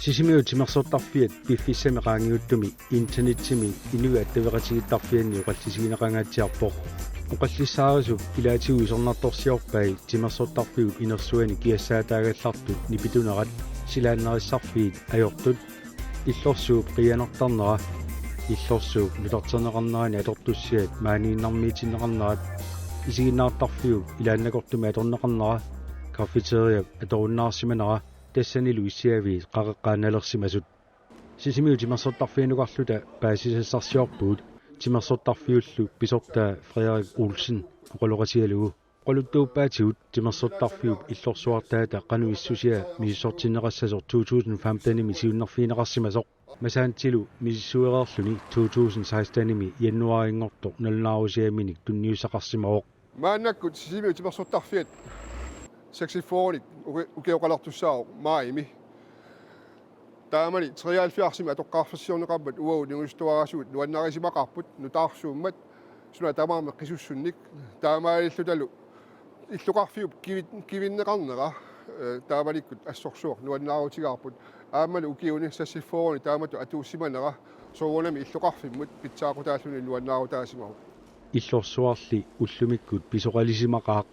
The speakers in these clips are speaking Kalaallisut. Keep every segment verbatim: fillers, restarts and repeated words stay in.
Sisimiut timersortarfiat piffissami qaangiuttumi internetsimi inuit attaveqatigiittarfianni oqallisigineqangaatsiarpoq. Oqallissaarisup ilaatigut isornartorsiorpai timersortarfiup inersuani kiassaataagallartut nipitunerat silaannarissarfiit ajortut, illorsuup qiianartarnera, illorsuup nutarterneqarnerani atortussiat maaniinnarmiitinneqarnerat, isiginnaartarfiup ilaannakortumi atorneqarnera, cafeteriap atorunnaarsimanera, tassanilu issiaviit qaqeqqaannalersimasut. Sisimiut timersortarfianukarluta paasisassarsiorpugut timersortarfiullu pisortaa Frederik Olsen oqaloqatigalugu. Oqaluttuuppaatigut timersortarfiup illorsuartaata qanoq issusia misissortinneqassasoq to tusind femtenimi siunnerfigineqarsimasoq. Masantilu misissuereerluni to tusind sekstenimi januaarinngortoq nalunaarusiaminik tunniussaqarsimavoq. Maannakkut Sisimiut timersortarfiat seksogfyrrenik uki-, ukioqalertussaavoq maajimi. Taamani treoghalvfjerdsimi atoqqaarfissiorneqarmat uagut ningusuttuarasugut nuannarisimaqaarput nutaarsuummat suna tamarmi qisussunnik, taamaalillutalu illoqarfiup kivi-, kivinneqarnera, eh, taamanikkut assorsuaq nuannaarutigaarput, aammalu ukiuni seksogfyrreni taamatut atuussimanera soorunami illoqarfimmut pitsaaqutaalluni nuannaarutaasimavoq. Illorsuarli ullumikkut pisoqalisimaqaaq.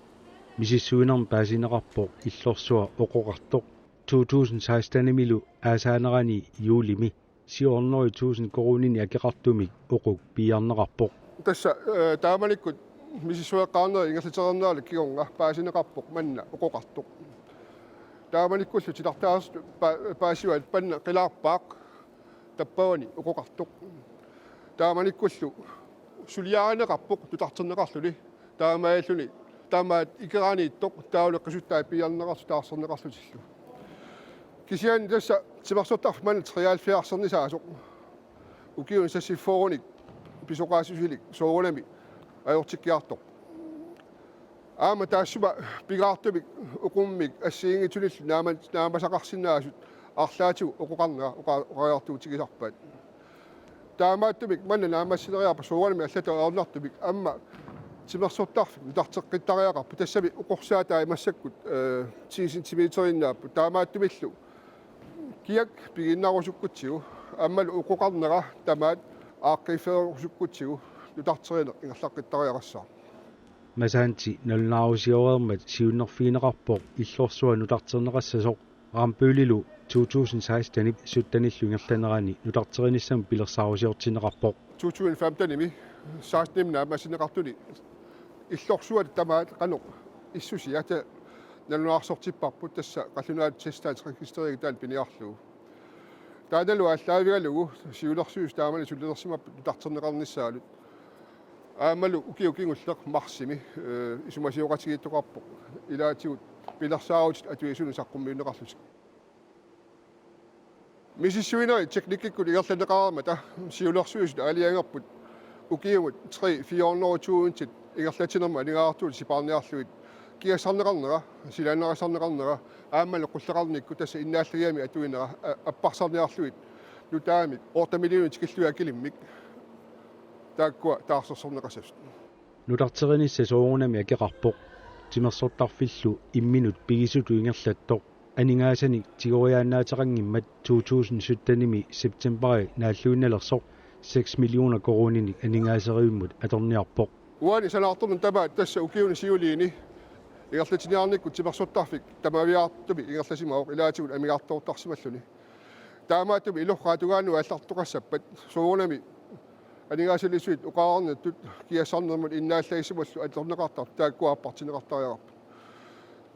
Misissuinermi paasineqarpoq illorsuaq oqoqartoq. To tusind sekstenimilu aasaanerani juulimi syv hundrede tusind koruuninik akeqartumik oquk piiarneqarpoq. Tassa, eh, taamanikkut misissueqqaarneri ingerlatereernerali kingorna paasineqarpoq manna oqoqartoq. Taamanikkullu titartaasut pa-, paasivaat panna qilaarpaaq tappavani oqoqartoq. Taamanikkullu suliarineqarpoq nutarterneqarluni. Taamaalilluni tamaat ikeraaniittoq taavalu qisuttai piiarneqartut taarserneqarlutillu. Kisianni tassa timersortarfik manna treoghalvfjerdsernisaasoq ukiuni seksogfyrrenik pisoqaassusilik soorunami ajortikkiartorpoq. Aamma taassuma pingaartumik oqummik assigiinngitsunillu naama-, naamasaqarsinnaasut arlaatigut oqoqarnera oqa-, oqariartuutigisarpaat. Taamaattumik manna naammassineriarpat soorunami allatut ajornartumik aamma timersortarfik nutarteqqittariaqarpoq, tassami oqorsaatai massakkut, eh, ti centimeteriinnaapput, taamaattumillu kiak pigiinnarusukkutsigu aammalu oqoqarnera tamaat aaqqiiffigerusukkutsigu nutarterineq ingerlaqqittariaqassaaq. Masanti nalunaarusioreermat siunnerfigineqarpoq illorsuaq nutarterneqassasoq. Rambøllilu to tusind sekstenip syttenillu ingerlanerani nutarterinissamut pilersaarusiortinneqarpoq. To tusind femtenimi sekstenimi naammassineqartuni illorsuaq tamaat qanoq issusia taava nalunaarsortipparput, tassa qallunaatut Testdataregisterigit taanna piniarlugu. Taannalu aallaavigalugu siulersuisut taamani sulilersimapput nutarterneqarnissaanut. Aammalu ukioq kingulleq marsimi, eh, isumasioqatigiittoqarpoq ilaatigut pilersaarutit atuisunut saqqummiunneqarlutik. Misissuinerit teknikkikkut ingerlanneqareermata siulersuisut aalajangerput ukiumut tre fire hundrede tusindit ingerlatsinermut aningaasartuutit sipaarniarlugit kiassarneqarnera, silaannarissarneqarnera, aammalu qulleqarnikkut tassa innaallagiamik atuinera, a-, apparsarniarlugit nutaamik otte millionit tikillugit akilimmik taakkua taarsersorneqassasut. Nutarterinissaq soorunami akeqarpoq. Timersortarfillu imminut pigisutut ingerlattoq. Aningaasanik tigoriaannaateqanngimmat to tusind syttenimi septembari naalluinnalersoq seks millioner koruuninik aningaaserivimmut atorniarpoq. Uani sanaartorneq tamaat tassa ukiuni siuliini ingerlatsiniarnikkut timersortarfik tamaviaartumik ingerlasimavoq ilaatigut amigartoortarsimalluni. Taamaattumik ilorraap tungaanut aallartoqassappat soorunami aningaasaliissutit oqarnittut kiassarnermut innaallagissamullu atorneqartartut taakkua appartinneqartariaqarput.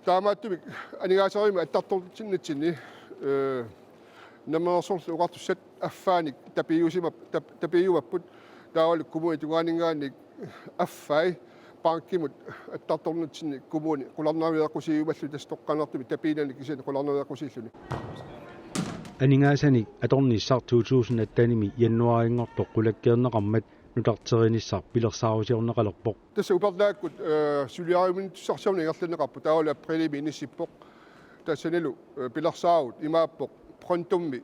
Taamaattumik aningaaserivimmik attartortinnitsinni, eh, Namminersorlutik Oqartussat affaanik tapiiusimap-, tap-, tapiiumapput, taavalu kommunip tungaaninngaanniit affai bankimut attartornitsinni kommuni qularnaveeqqusiiumallu tassa toqqaannartumik tapiinani kisianni qularnaveeqqusiilluni. Aningaasanik atornissaq to tusind attenimi januaarinngortoq qulakkeerneqarmat nutarterinissaq pilersaarusiorneqalerpoq. Tassa upernaakkut, eh, suliariuminittussarsiorneq ingerlanneqarpoq, taavalu aprilimi inissippoq. Tassanilu, eh, pilersaarut imaappoq Brøndummi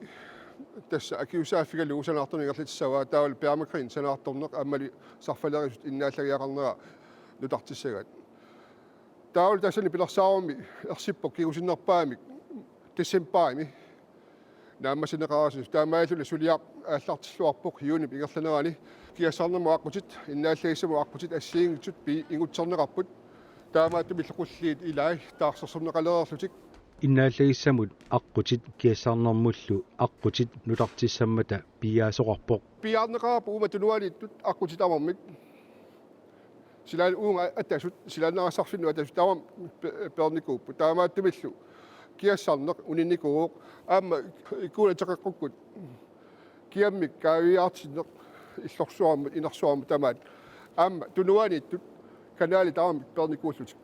tassa akisussaaffigalugu sanaartorneq ingerlatissavaa, taavalu Permagreen sanaartorneq aammali sarfalerisut innaallagiaqarnera nutartissagaat. Taavalu tassani pilersaarummi ersippoq kingusinnerpaamik decembarimi. naammassineqarassi. Taamaalilluni suliaq aallartilluarpoq juunip ingerlanerani. Kiassarnermut aqqutit, innaallagissamut aqqutit assigiinngitsut pi-, ingutserneqarput. Taamaattumillu qulliit ilaat taarsersorneqalereerlutik. Innaallagissamut aqqutit kiassarnermullu aqqutit nutartissammata piiaasoqarpoq. Piiarneqarput uuma tunuaniittut aqqutit tamarmik. Silaannaat uunga atasut, silaannarissarfinnut atasut tamarmik pe-, peernikuupput. Taamaattumillu kiassarneq uninnikuuvoq. Aamma ikkuuna teqeqqukkut kiammik kaaviiaartinneq illorsuarmut, inersuarmut tamaat. Aamma tunuaniittut kanalit tamarmik peernikuullutik.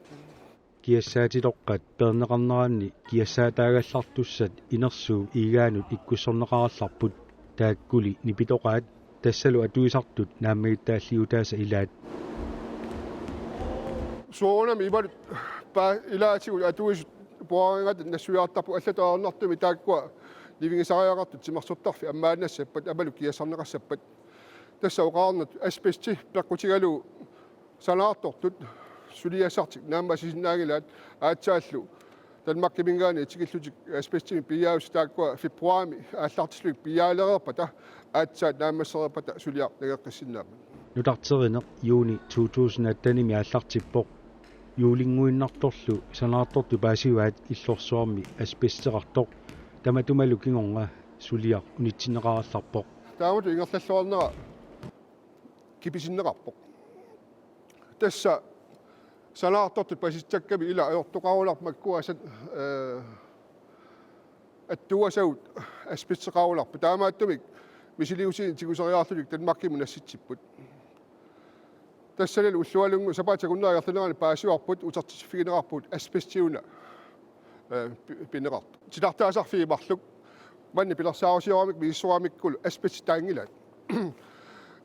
Kiassaatitoqqat peerneqarneranni kiassaataagallartussat inersuup iigaanut ikkussorneqarallarput, taakkuli nipitoqaat tassalu atuisartut naammagittaalliutaasa ilaat. Soorunami imalu pa-, ilaatigut atuisut puaringata nassuiartarput allatut ajornartumik taakkua nivingisariaqartut timersortarfik ammaannassappat aammalu kiassarneqassappat. Tassa oqarnat asbesti peqqutigalugu sanaartortut suliassartik naammassisinnaanngilaat aatsaallu Danmarkiminngaanniit tikillutik asbestimik piiaasut taakkua februaarimi aallartillugit piiaalereerpata aatsaat naammassereerpata suliaq nangeqqissinnaammat. Nutarterineq juuni to tusind attenimi aallartippoq. Juulinnguinnartorlu sanaartortut paasivaat illorsuarmi asbesteqartoq. Tamatumalu kingorna suliaq unitsinneqarallarpoq. Taamatut ingerlalluarnera kipisinneqarpoq. Tassa sanaartortut pasitsakkamik ila ajortoqarunarpoq makkua san-, eh, attuuasagut asbesteqarularput. Taamaattumik misiliusiinik tiguseriarlutik Danmarkimut nassitsipput. Tassanilu ullualunnguit sapaatip akunnera ingerlanerani paasivarput utertitsiffigineqarpugut asbestiuna, eh, pi-, pineqartoq. Titartaasarfiit marluk manna pilersaarusioramik misissoramikkulu asbesti taanngilaat.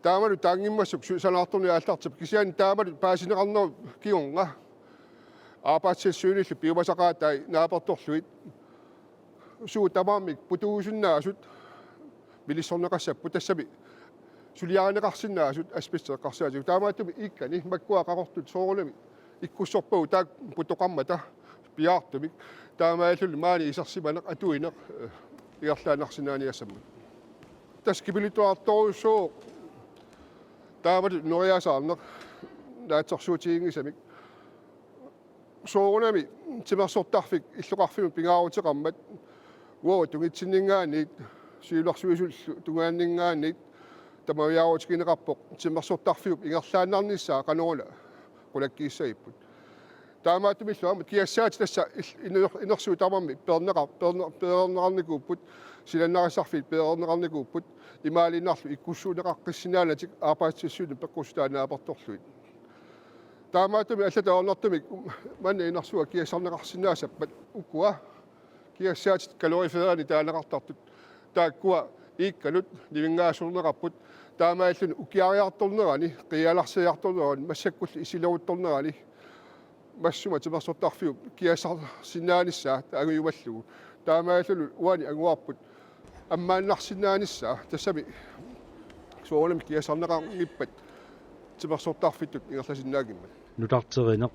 Taamalu taanngimmassuk su-, sanaartorneq aallartippoq kisianni taamalu paasineqarnerup kingorna Arbejdstilsynillu piumasaqaatai naapertorlugit suut tamarmik putuusunnaasut milissorneqassapput, tassami suliarineqarsinnaasut asbesti eqqarsaatigalugu. Taamaattumik iikkani makkua qaqortut soorunami ikkussorpagut taakku putoqarmata piaartumik. Taamaalilluni maani isersimaneq atuineq, eh, ingerlaannarsinnaaniassammat. Tassa kipiluttuartorujussuuvoq taamatut neriasaarneq naatsorsuutiginngisamik. Soorunami timersortarfik illoqarfimmut pingaaruteqarmat uagut tungitsinninngaanniit, siulersuisullu tungaanninngaanniit tamaviaarutigineqarpoq timersortarfiup ingerlaannarnissaa qanoruna qulakkiissagipput. Taamaattumillu aamma kiassaatit tassa il-, iner-, inersuut tamarmik peerneqar-, peerne-, peerneqarnikuupput, silaannarissarfiit peerneqarnikuupput, imaaliinnarlu ikkussuunneqaqqissinnaanatik Arbejdstilsynip peqqussutaa naapertorlugit. Taamaattumik allatut ajornartumik manna inersuaq kiassarneqarsinnaassappat ukua kiassaatit kaloriferini taaneqartartut taakkua iikkanut nivinngaasorneqarput, taamaalilluni ukiariartornerani, qiianarsiartornerani, massakkullu isileruttornerani massuma timersortarfiup kiassarsinnaanissaa angujumallugu. Taamaalilluni uani anguarput ammaannarsinnaanissaa, tassami soorunami kiassarneqanngippat timersortarfittut ingerlasinnaanngimmat. Nutarterineq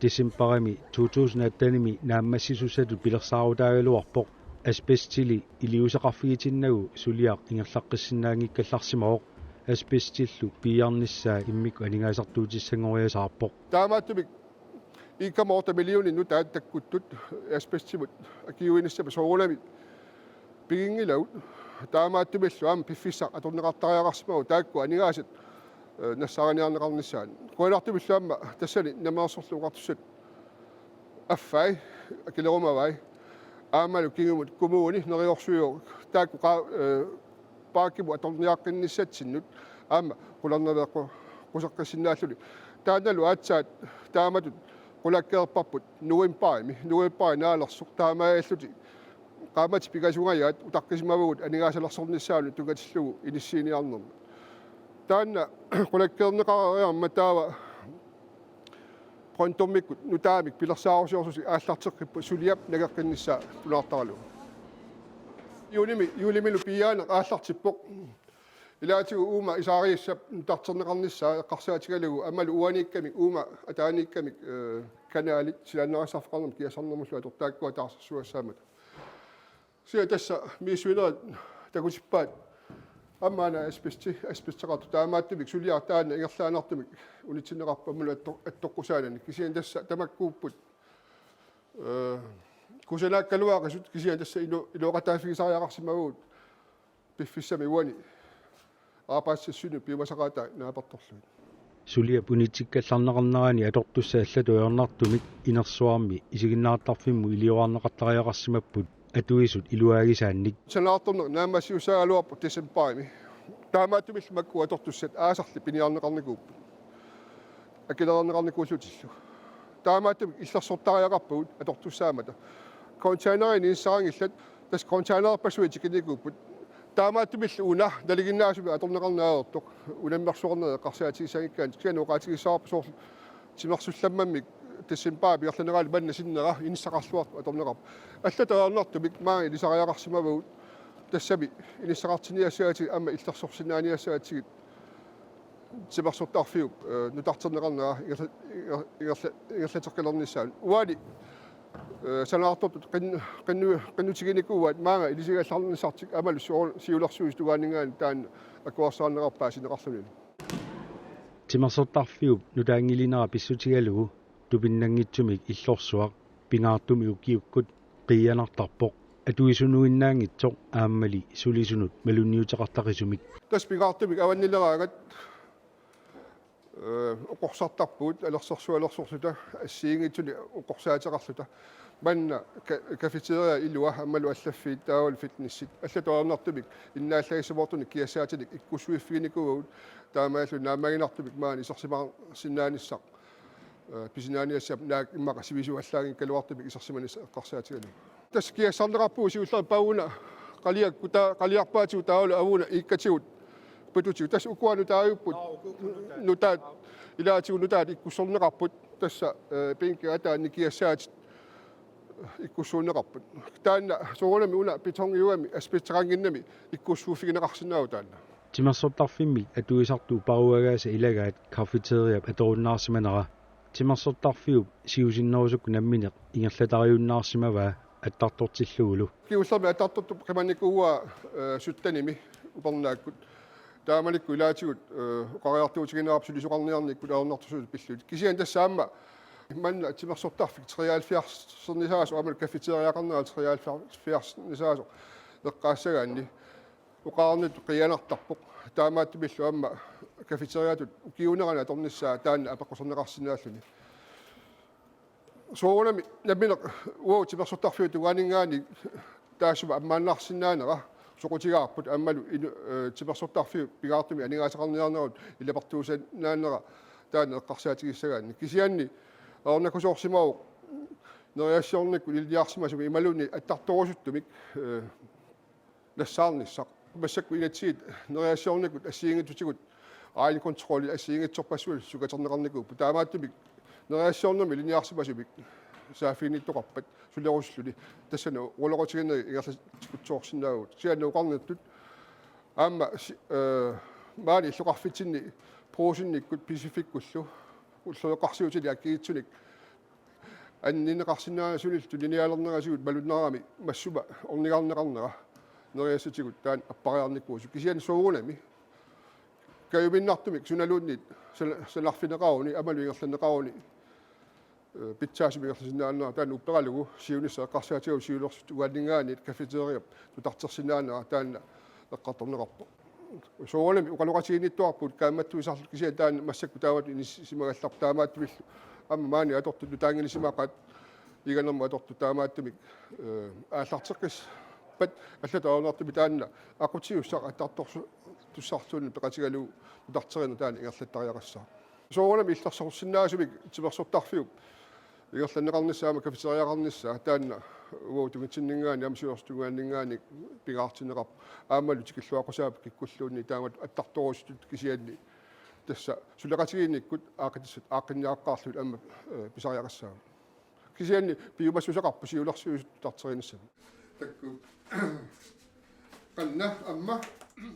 decembarimi to tusind attenimi naammassisussatut pilersaarutaagaluarpoq. Asbestili iliuuseqarfigitinnagu suliaq ingerlaqqissinnaanngikkallarsimavoq. Asbestillu piiarnissaa immikkut aningaasartuutissanngoriasaarpoq. Taamaattumik en komma otte millionit nutaat takkuttut asbestimut akiuinissamut soorunami piginngilagut. Taamaattumillu aamma piffissaq atorneqartariaqarsimavoq taakku aningaasat, eh, nassaariniarneqarnissaat. Qujanartumillu aamma tassani Namminersorlutik Oqartussat affai, akilerumavai. Aammalu kingumut kommuni neriorsuivoq taakku qa-, eh, parkimut atorniaqqinnissatsinnut aamma qularnaveeqquseqqissinnaalluni. Taannalu aatsaat taamatut qulakkeerparput novembarimi, novembari naalersoq, taamaalillutik qaammatit pingasungajaat utaqqisimavugut aningaasalersornissaanut tunngatillugu inissiiniarnermut. Taanna qulakkeerneqareermat taava Qaqortumikkut nutaamik pilersaarusiorlutik aallarteqqipput suliap nangeqqinnissaa tunaartaralugu. Juunimi, juunimilu piiaaneq aallartippoq. Ilaatigut uuma isaariissap nutarterneqarnissaa eqqarsaatigalugu aammalu uaniikkamik uuma ataaniikkamik, eh, kanalit silaannarissarfeqarnermut kiassarnermullu atortut taakkua taarsersugassaammata. Kisianni tassa misissuinerit takutippaat aamma una asbesti, asbesteqartoq, taamaattumik suliaq taanna ingerlaannartumik unitsinneqarpoq aammalu atto-, attoqqusaanani. Kisianni tassa tamakkuupput, ee, kusanaakkaluaqisut, kisianni tassa ino-, inooqataaffigisariaqarsimavagut piffissami uani aappaassassunnut piumasaqaatai naapertorlugit. Suliap unitsikkallarneqarnerani atortussat allatut ajornartumik inersuarmi isiginnaartarfimmut iliorarneqartariaqarsimapput atuisut iluaagisaannik. Sanaartorneq naammassisussaagaluarpoq decembarimi. Taamaattumillu makku atortussat aasarli piniarneqarnikuupput. Akilereerneqarnikuullutillu. Taamaattumik illersortariaqarpagut atortussaammata. Containerini inissaqanngillat, tassa containererpassuit tikinnikuupput. Taamaattumillu una nalinginnaasumik atorneqarneq ajortoq unammersuarneq eqqarsaatigissanngikkaanni, kisianni oqaatigissavarput soorlu timersullammammik decembarip ingerlanerani manna sinnera inissaqarluartoq atorneqarpoq. Allatut ajornartumik maani ilisariaqarsimavagut, tassami inissaqartinniassagatsigu aamma illersorsinnaaniassagatsigit timersortarfiup, ee, nutarterneqarnera ingerla-, ingerla-, ingerlateqqilernissaanut. Uani, ee, sanaartortut qin-, qinnu-, qinnutiginikuuaat maanga ilisigallarnissartik aammalu suu-, siulersuisut tungaanninngaanniit taanna akuersaarneqarpaa sinneqarluni. Timersortarfiup nutaanngilinera pissutigalugu tupinnanngitsumik illorsuaq pingaartumik ukiukkut qiianartarpoq. Atuisunuinnaanngitsoq aammali sulisunut malunniuteqartaqisumik. Tassa pingaartumik avannileraangat, ee, oqorsartarpugut alersersualersorluta, assigiinngitsunik oqorsaateqarluta. Manna ka-, cafeteria ilua aammalu allaffiit taavalu fitnessit. Allatut ajornartumik innaallagissavoortunik kiassaatinik ikkussuiffiginikuuagut, taamaallu naammaginartumik maani isersimaarsinnaanissaq, ee, pisinaaniassap naak immaqa sivisuallaanngikkaluartumik isersimanissaq eqqarsaatigalugu. Tassa kiassarneqarpugut siullermik pavuna qaliakkuta, qaliarpaatigut taavalu avuna iikkatigut patutigut. Tassa ukua nutaajupput. Aa, uku, uku nutaat. Nutaat, ilaatigut nutaat ikkussorneqarput. Tassa, ee, bænkit ataanni kiassaatit ikkussuunneqarput. Taanna soorunami una betongiugami asbesteqannginnami ikkussuuffigineqarsinnaavoq taanna. Timersortarfimmik atuisartut paruagaasa ilagaat cafeteriap atorunnaarsimanera. Timersortarfiup siusinnerusukkut nammineq ingerlatariunnaarsimavaa attartortillugulu. Kingullermik attartortup qimannikuuaa, ee, syttenimi upernaakkut. Taamanikkut ilaatigut, ee, oqariartuutigineqarput sulisoqarniarnikkut ajornartorsiutit pillugit. Kisianni tassa aamma manna timersortarfik treoghalvfjerdsernisaasoq aammalu cafeteriaqarnera treoghalvfjerdsernisaasoq eqqaassagaanni oqarnittut qiianartarpoq. Taamaattumillu aamma cafeteriatut ukiuunerani atornissaa taanna apeqquserneqarsinnaalluni. Soorunami nammineq uagut timersortarfiup tungaaninngaanniit taassuma ammaannarsinnaanera soqutigaarput aammalu inu-, ee, timersortarfiup pingaartumik aningaasaqarniarneranut ilapartuusinnaanera taanna eqqarsaatigissagaanni. Kisianni ajornakusoorsimavoq nerisassiornikkut ilinniarsimasumik imaluunniit attartorusuttumik, ee, nassaarnissaq. Massakkut inatsisit nerisassiornikkut assigiinngitsutigut egenkontrollit assigiinngitsorpassuit sukaterneqarnikuupput. Taamaattumik nerisassiornermi ilinniarsimasumik saaffiginnittoqarpat sulerusulluni tassani oqaloqatiginerit ingerlatikutsoorsinnaavugut. Kisianni oqarnittut aamma si-, ee, maani illoqarfitsinni Brugsennikkut Pisifikkullu ulloqeqqarsiutinik akiliitsunik anninneqarsinnaasunillu tuniniaalernerisigut malunnarami massuma ornigarneqarnera nerisassatigut taanna appariarnikuusoq, kisianni soorunami kajuminnartumik sunaluunniit sana-, sanarfineqaruni aammalu ingerlanneqaruni, ee, pitsaasumik ingerlasinnaanera taanna upperalugu siunissaq eqqarsaatigalugu siulersuisup tungaaninngaanniit cafeteriap nutartersinnaanera taanna eqqartorneqarpoq. Soorunami oqaloqatiginnittuarpugut kaammattuisarluta, kisianni taanna massakkut taamatut inissisimagallarpoq. Taamaattumillu aamma maani atortut nutaanngisimaqaat, iganermut atortut, taamaattumik, ee, aallarteqqissappata allatut ajornartumik taanna aqutsisussaq attartortussarluunniit peqatigalugu nutarterineq taanna ingerlattariaqassaaq. Soorunami illersorsinnaasumik timersortarfiup ingerlanneqarnissaa aamma cafeteriaqarnissaa taanna uagut tungitsinninngaanniit aamma siulersuisup tungaaninngaanniit pingaartinneqarpoq. Aammalu tikilluaqqusaapput kikkulluunniit taamatut attartorusutut, kisianni tassa suleqatigiinnikkut aaqqitassat aaqqinniaqqaarlugit aamma, ee, pisariaqassaagut. Kisianni piumassuseqarpoq siulersuisut nutarterinissamut. Taakku. Qanna aamma.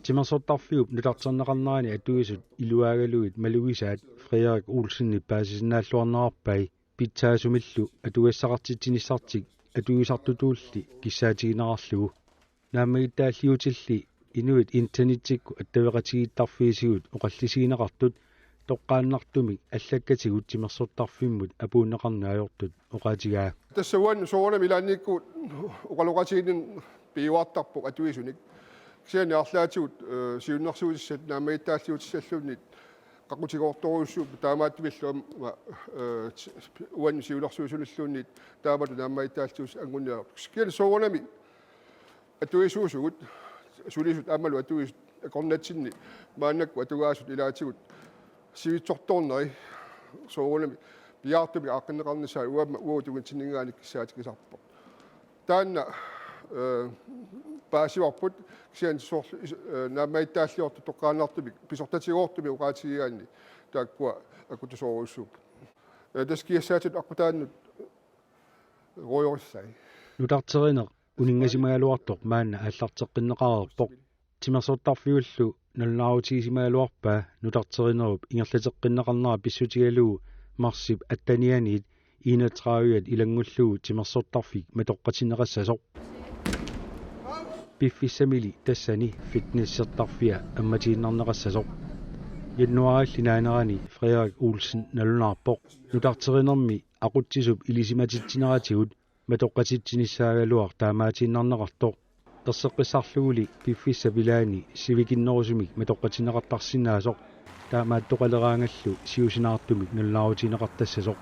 Timersortarfiup nutarterneqarnerani atuisut iluaagalugit malugisaat Frederik Olsenip paasisinnaalluarnerarpai pitsaasumillu atugassaqartitsinissartik atuisartutulli kissaatigineqarlugu. Naammagittaalliuutilli inuit internettikkut attaveqatigiittarfiisigut oqallisigineqartut toqqaannartumik allakkatigut timersortarfimmut apuunneqarneq ajortut oqaatigaa. Tassa uani soorunami ilaannikkut oqaloqatigiinneq piuartarpoq atuisunik. Kisianni arlaatigut, eh, siunnersuutissat naammagittaalliuutissalluunniit qaqutigoortorujussuupput, taamaattumillu aamma, eh, uani siunnersuisunilluunniit taamatut naammagittaalliuutissagut anguniartut. Kisianni soorunami atuisuusugut, sulisut aammalu atuisut akornatsinni maannakkut atugaasut ilaatigut sivitsortoorneri soorunami piaartumik aaqqinneqarnissaat uanga, uagut tunngitsinninngaanniit kissaatigisarpoq. Taanna, eh, paasivarput, kisianni soorlu is-, eh, naammagittaalliortut toqqaannartumik pisortatigoortumik oqaatigigaanni taakkua akutusoorujussuupput. Eh, tassa kiassaatit aqqutaannut ruujorissai. Nutarterineq uninngasimagaluartoq maanna aallarteqqinneqareerpoq. Timersortarfiullu nalunaarutigisigisimagaluarpaa nutarterinerup ingerlateqqinneqarnera pissutigalugu marsip attenianiit enogtredive ilanngullugu timersortarfik matoqqatinneqassasoq. Piffissamili tassani fitnessertarfia ammatiinnarneqassasoq. Januarilli naanerani Frederik Olsen nalunaarpoq. Nutarterinermi aqutsisup ilisimatitsineratigut matoqqatitsinissaagaluaq taamaatiinnarneqartoq. Erseqqissarluguli piffissap ilaani sivikinnerusumik matoqqatinneqartarsinnaasoq, taamaattoqaleraangallu siusinaartumik nalunaarutigineqartassasoq.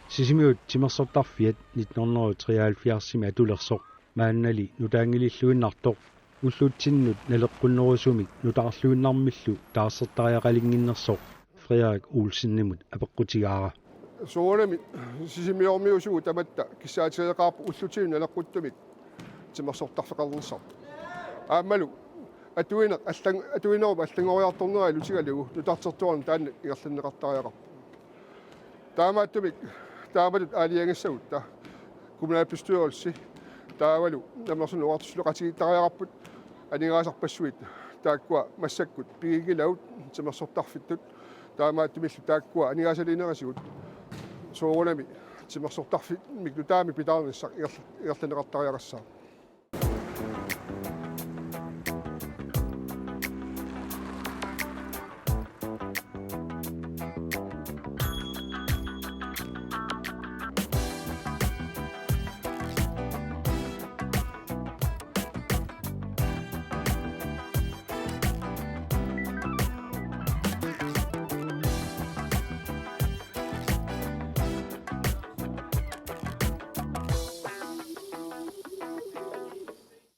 Sisimiut timersortarfiat nitten hundrede og treoghalvfjerdsimi atulersoq, maannali nutaanngililluinnartoq, ullutsinnut naleqqunnerusumik nutaarluinnarmillu taarsertariaqalinnginnersoq Frederik Olsenimut apeqqutigaara. Soorunami sisimiormiusugut tamatta kissaatigeqaarput ullutsinnut naleqquttumik timersortarfeqarnissarput. Aammalu atuineq allan-, atuinerup allanngoriartornera ilutigalugu nutartertuarneq taanna ingerlanneqartariaqarpoq. Taamaattumik taamatut aalajangissagutta kommunalbestyrelsi taavalu Namminersorlutik Oqartussat suleqatigiittariaqarput, aningaasarpassuit taakkua massakkut piginngilavut timersortarfittut, taamaattumillu taakkua aningaasaliinerisigut soorunami timersortarfimmik nutaamik pitaarnissaq ingerl-, ingerlanneqartariaqassaaq.